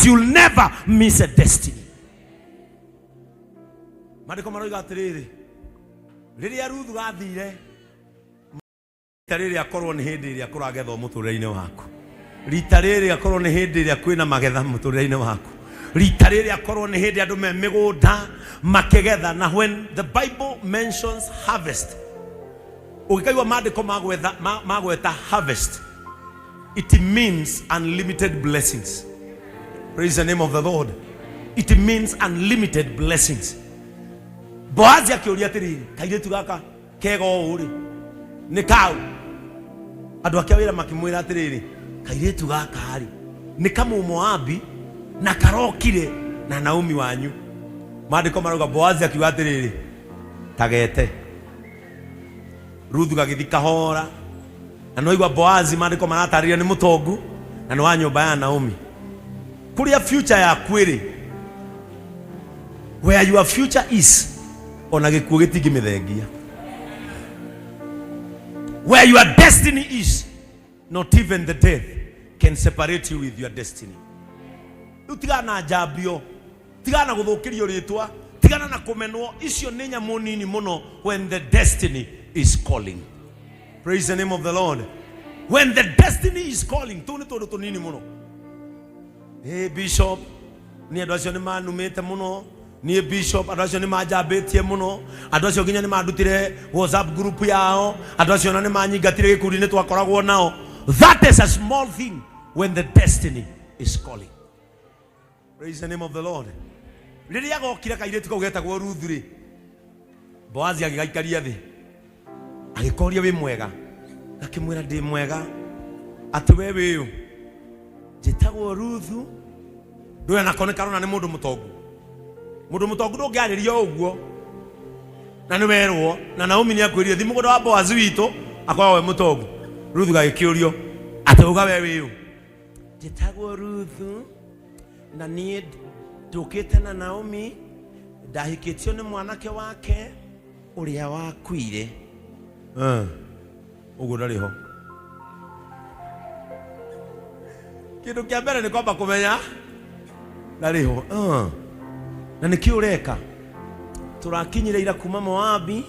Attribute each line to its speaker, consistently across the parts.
Speaker 1: You'll never miss a destiny. Maandĩko maroiga atĩrĩrĩ, rĩrĩa Ruthu athire rita rĩrĩ akorwo nĩ hĩndĩ ĩrĩa kũragethwo mũtũrĩre-inĩ waku, rita rĩrĩ akorwo nĩ hĩndĩ ĩrĩa kwĩna magetha mũtũrĩre-inĩ waku, rita rĩrĩ akorwo nĩ hĩndĩ andũ me mĩgũnda makĩgetha. Na when the Bible mentions harvest, ũngĩkaigua maandĩko magweta harvest, it means unlimited blessings. Praise the name of the Lord. It means unlimited blessings. Boazi akĩũria atĩrĩrĩ, kairĩtu gaka kega ũũ rĩ nĩ kau? Andũ ake a wĩra makĩmwĩra atĩrĩrĩ, kairĩtu gaka rĩ nĩ kamũmoabi na karokire na Naomi wanyu. Maandĩko marauga Boazi akiuga atĩrĩrĩ, tagete. Ruthu gagĩthi kahora na nĩwaigua Boazi, maandĩko maratarĩria nĩ mũtongu na nĩ wa nyũmba ya Naomi. Kũrĩa future yaku ĩrĩ, where your future is, ona gĩkuũ gĩtingĩmĩthengia. Where your destiny is, not even the death can separate you with your destiny. Rĩu tigana na njambio, tigana na gũthũkĩrio rĩtwa, tigana na kũmenwo, icio nĩ nyamũ nini mũno when the destiny is calling. Praise the name of the Lord. When the destiny is calling, tũu nĩ tũndũ tũnini mũno. Hey, Bishop, niĩ andũ acio nĩ manumĩte mũno. Niĩ Bishop, andũ acio nĩ manjambĩtie mũno. Andũ acio nginya nĩ mandutire WhatsApp group yao. Andũ acio ona nĩ manyingatire gĩkundi-inĩ twakoragwo nao. That is a small thing when the destiny is calling. Praise the name of the Lord. Rĩrĩa gokire kairĩtu kau getagwo Ruthu rĩ, Boazi agĩgaikaria thĩ, agĩkoria wĩ mwega, akĩmwĩra ndĩ mwega, atĩ we wĩũ? Njĩtagwo Ruthu. Ndũĩ nako nĩ karona nĩ mũndũ mũtongu. Mũndũ mũtongu ndũngĩarĩria ũguo na nĩ werwo na Naomi nĩ akwĩrire thi mũgũnda wa Boazi witũ akoragwo we mũtongu. Ruthu gagĩkĩũrio atĩ uga we wĩũ? Njĩtagwo Ruthu na niĩ ndũkĩte na Naomi, ndahikĩtio nĩ mwanake wake ũrĩa wakuire. Ũguo ndarĩ ho. Kĩndũ kĩa mbere nĩ kwamba kũmenya ndarĩ ho. Na nĩkĩ ũreka? Tũrakinyire ira kuma Moabi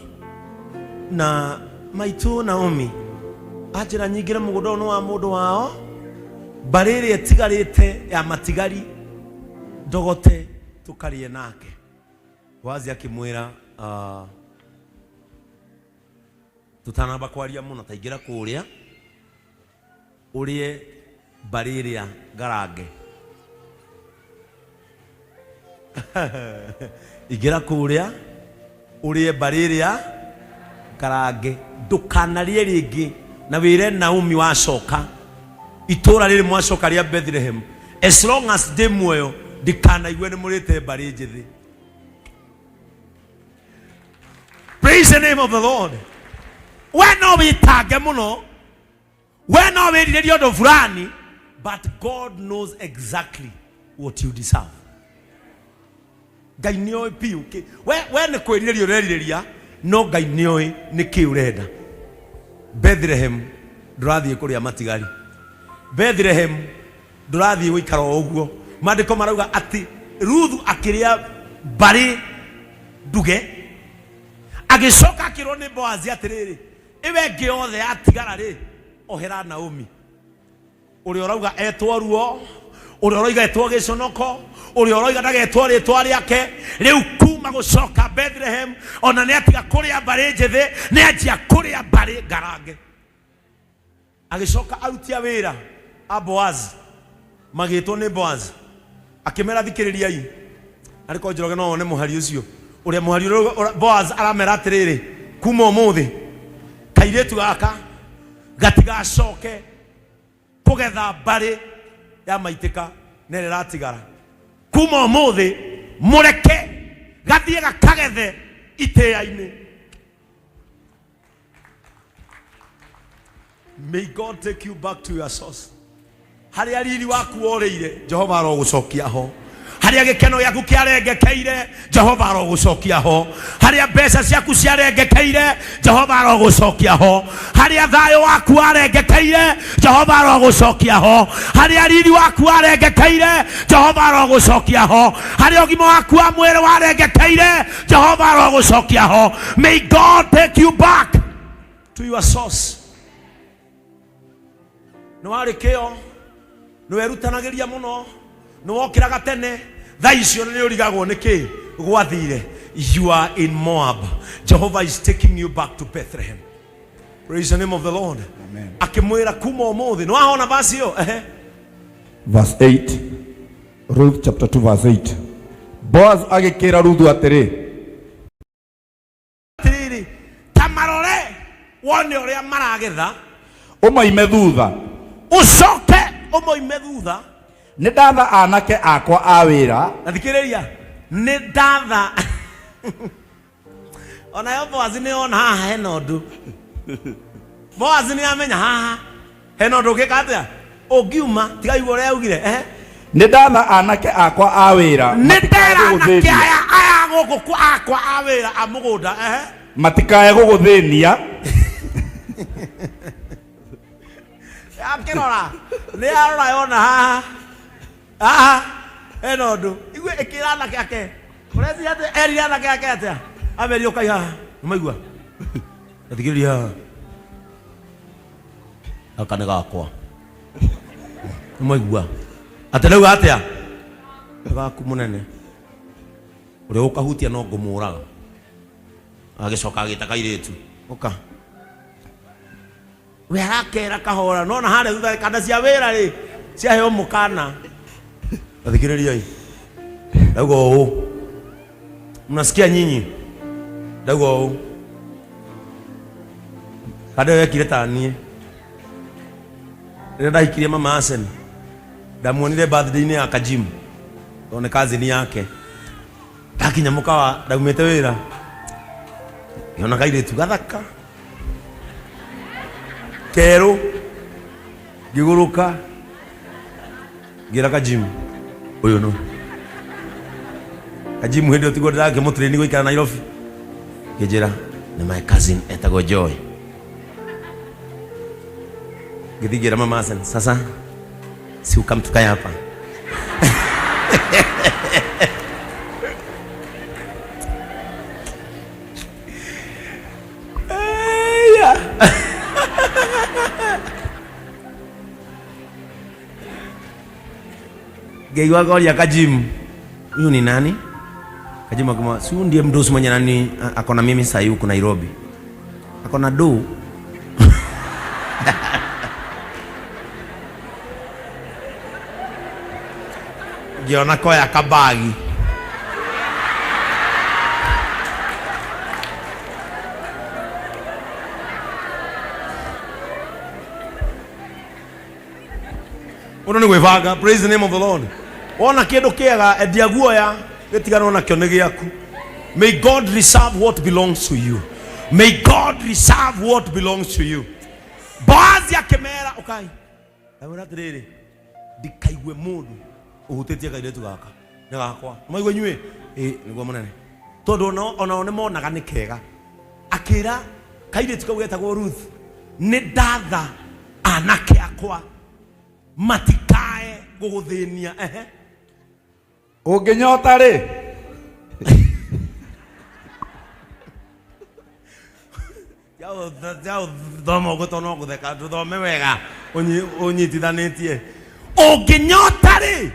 Speaker 1: na maitũ Naomi anjĩra nyingĩre mũgũnda ũyũ nĩ wa mũndũ wao, mbarĩ ĩrĩa ĩtigarĩte ya matigari ndogote tũkarĩe nake. Boazi akĩmwĩra, tũtanamba kwaria mũno, ta ingĩra kũrĩa ũrĩe mbarĩ ĩrĩa ngarange. Ingĩra kũrĩa ũrĩe mbarĩ ĩrĩa ngarange, ndũkanarĩe rĩngĩ, na wĩre Naomi wacoka itũũra rĩrĩ mwacoka rĩa Bethlehem, as long as ndĩ muoyo ndikanaigue nĩ mũrĩte mbarĩ njĩthĩ. Praise the name of the Lord. We no wĩtange mũno, we no wĩrirĩrie ũndũ fulani, but God knows exactly what you deserve. Ngai nĩ oĩ biũ we nĩ kwĩrirĩria ũrerirĩria, no Ngai nĩ oĩ nĩ kĩ ũrenda. Bethlehem ndũrathiĩ kũrĩa matigari, Bethlehem ndũrathiĩ gũikara o ũguo. Maandĩko marauga atĩ Ruthu akĩrĩa mbarĩ nduge, agĩcoka akĩrwo nĩ Boazi atĩrĩrĩ, ĩwe ĩngĩ yothe yatigara rĩ, ohera Naomi. Ũrĩa ũrauga etwo ruo, ũrĩa ũroiga etwo gĩconoko, ũrĩa ũroiga ndagetwo rĩtwa rĩake, rĩu kuma gũcoka Bethlehem, ona nĩ atiga kũrĩa mbarĩ njĩthĩ, nĩ anjia kũrĩa mbarĩ ngarange. Agĩcoka aruti a wĩra a Boazi magĩtwo nĩ Boazi, akĩmera, thikĩrĩriai. Arĩ ko Njoroge no wone mũhari ũcio, ũrĩa mũhari ũrĩa Boaz aramera atĩrĩrĩ, kuma ũmũthĩ kairĩtu gaka gatigacoke kũgetha mbarĩ ya maitĩka na ĩrĩa ĩratigara. Kuma ũmũthĩ mũreke gathiĩ gakagethe itĩĩa-inĩ. May God take you back to your source. Harĩa riri waku worĩire, Jehova arogũcokia ho. Harĩa gĩkeno gĩaku kĩarengekeire, Jehova arogũcokia ho. Harĩa mbeca ciaku ciarengekeire, Jehova arogũcokia ho. Harĩa thayũ waku warengekeire, Jehova arogũcokia ho. Harĩa riri waku warengekeire, Jehova arogũcokia ho. Harĩa ũgima waku wa mwĩrĩ warengekeire, Jehova arogũcokia ho. May God take you back to your source. Nĩ warĩ kĩo, nĩ werutanagĩria mũno, nĩ wokĩraga tene, thaa icio nĩ ũrigagwo nĩ kĩ gwathire. You are in Moab. Jehovah is taking you back to Bethlehem. Praise the name of the Lord.
Speaker 2: Amen.
Speaker 1: Akĩmwĩra kuma ũmũthĩ nĩ wahona verse ĩyo ehe.
Speaker 2: Verse 8. Ruth chapter 2 verse 8. Boaz agĩkĩra Ruthu atĩrĩ,
Speaker 1: Atĩrĩrĩ, ta marore wone ũrĩa maragetha,
Speaker 2: ũmoime thutha.
Speaker 1: Ũcoke ũmoime thutha.
Speaker 2: Nĩ ndatha anake akwa a wĩra.
Speaker 1: Na thikĩrĩria, nĩ ndatha onayo Boazi nĩ ona haha hena ũndũ. Boazi nĩ amenya haha hena ũndũ ũngĩka atĩa ũngiuma tiga igua ũrĩa augire ehe.
Speaker 2: Nĩ ndatha anake akwa a wĩra
Speaker 1: nĩ
Speaker 2: matikae
Speaker 1: ndera anake
Speaker 2: gũgũthĩnia.
Speaker 1: Aya aya gũkũ akwa a wĩra a mũgũnda ehe.
Speaker 2: Matikae gũgũthĩnia.
Speaker 1: Akĩrora nĩ arora yona haha haha hena ũndũ igue ĩkĩra anake ake ũreciria atĩ erire anake ake atĩa amerie ũkai haha nĩmaigua athikĩrĩria haha gaka nĩ gakwa nĩmaigua atĩ rĩu atĩa nĩ gaku mũnene ũrĩa ũkahutia no ngũmũraga. Agĩcoka agĩta kairĩtu ũka we arakera kahora nona harĩa thutha kanda cia wĩra rĩ ciaheo mũkana. Athikĩrĩriai, ndauga ũũ, mnasikia nyinyi? Ndauga ũũ, kanda ĩyo yekire ta niĩ rĩrĩa ndahikirie mama Asen, ndamuonire birthday-inĩ ya Kajimu tondũ nĩ cousin yake. Ndakinya mũkawa ndaumĩte wĩra ngĩona kairĩtu gathaka kerũ, ngĩgũrũka ngĩra Kajimu ũyũ no Kajimu. Hĩndĩ ĩyo tiguo ndĩrakĩmũtrain gũikara Nairobi. Ngĩnjĩra nĩ my cousin etagwo Joy. Ngĩthiĩ ngĩra mama Hassan, sasa si ukam tukae hapa. Eya. Ngĩigua ngoria Kajimu, huyu ni nani? Kajimu akimwa, si huyu ndiye mdosi mwenye nani akona mimi sahii huku Nairobi, akona do. Ngĩona koya kabagi. Ũndũ nĩ gwĩbanga. Praise the name of the Lord. Wona kĩndũ kĩega, endia guoya gĩtiganwo nakĩo nĩ gĩaku. May God reserve what belongs to you. May God reserve what belongs to you. Boazi akĩmera ũkai, ndamwĩra atĩrĩrĩ, ndikaigue mũndũ ũhutĩtie kairĩtu gaka, nĩ gakwa. Maigua inyuĩ ĩ nĩguo mũnene, tondũ onao nĩ monaga nĩ kega. Akĩra kairĩtu kau getagwo Ruth, nĩ ndatha anake akwa matikae gũgũthĩnia ehe.
Speaker 2: Ũngĩnyota rĩ,
Speaker 1: Thoma ũguo tondũ no gũtheka, tũthome wega ũnyitithanĩtie. Ũngĩnyota rĩ,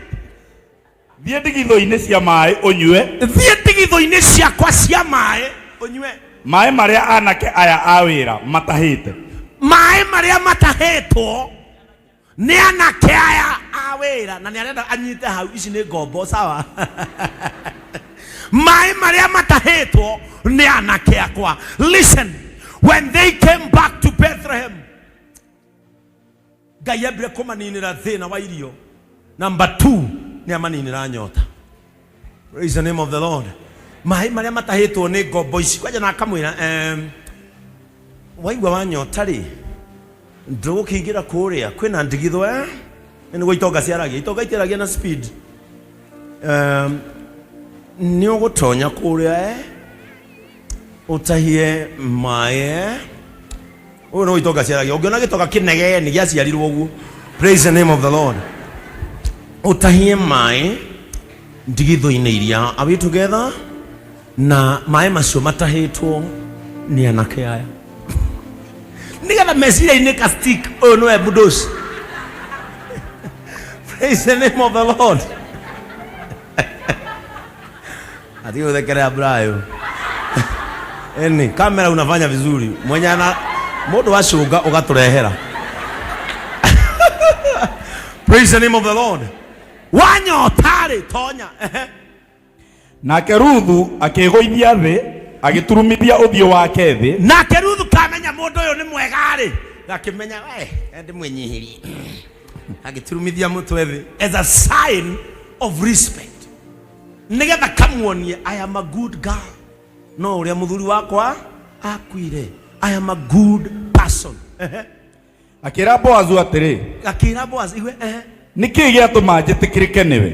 Speaker 2: thiĩ ndigithũ-inĩ cia maĩ ũnyue.
Speaker 1: Thiĩ ndigithũ-inĩ ciakwa cia maĩ ũnyue.
Speaker 2: Maĩ marĩa anake aya a wĩra matahĩte.
Speaker 1: Maĩ marĩa matahĩtwo nĩ anake aya a wĩra, na nĩ arenda anyite hau, ici nĩ ngombo sawa. Maĩ marĩa matahĩtwo nĩ anake akwa. Listen, when they came back to Bethlehem, Ngai ambire kũmaninĩra thĩna wa irio. Number 2, nĩ amaninĩra nyota. Praise the name of the Lord. Maĩ marĩa matahĩtwo nĩ ngombo ici kwanja, na akamwĩra waigua wanyota rĩ, ndũgũkĩingĩra kũrĩa kwĩna ndigithũ, eh? Nĩ nĩguo itonga ciaragia, itonga itiaragia na speed. Nĩ ũgũtonya kũrĩa ũtahie maĩ ũyũ no itonga ciaragia. Ũngĩona gĩtonga kĩnegeni gĩaciarirwo ũguo. Praise the name of the Lord. Ũtahie maĩ ndigithũ-inĩ iria. Are we together? Na maĩ macio matahĩtwo nĩ anake aya nĩgetha meciria-inĩ ka stick ũyũ nĩwe mũndũ. Praise the name of the Lord. Ati uthekelea Brayo. Eni, kamera unafanya vizuri. Mwenye ana mundu wacunga ugaturehera. Praise the name of the Lord. Wanyota-rĩ, tonya. Ehe.
Speaker 2: Nake Ruthu akĩĩgũithia thĩ, agĩturumithia ũthiũ wake thĩ.
Speaker 1: Nake Ruthu kamenya mũndũ ũyũ nĩ mwega-rĩ, gakĩmenya we ndĩmwĩnyihirie, agĩturumithia mũtwe thĩ as a sign of respect, nĩgetha kamuonie, "I am a good girl, no ũrĩa mũthuri wakwa akuire. I am a good person." Ehe.
Speaker 2: Akĩra Boazu atĩrĩ,
Speaker 1: Akĩra Boaz igue, ehe.
Speaker 2: Nĩ kĩĩ gĩatũma njĩtĩkĩrĩke nĩwe?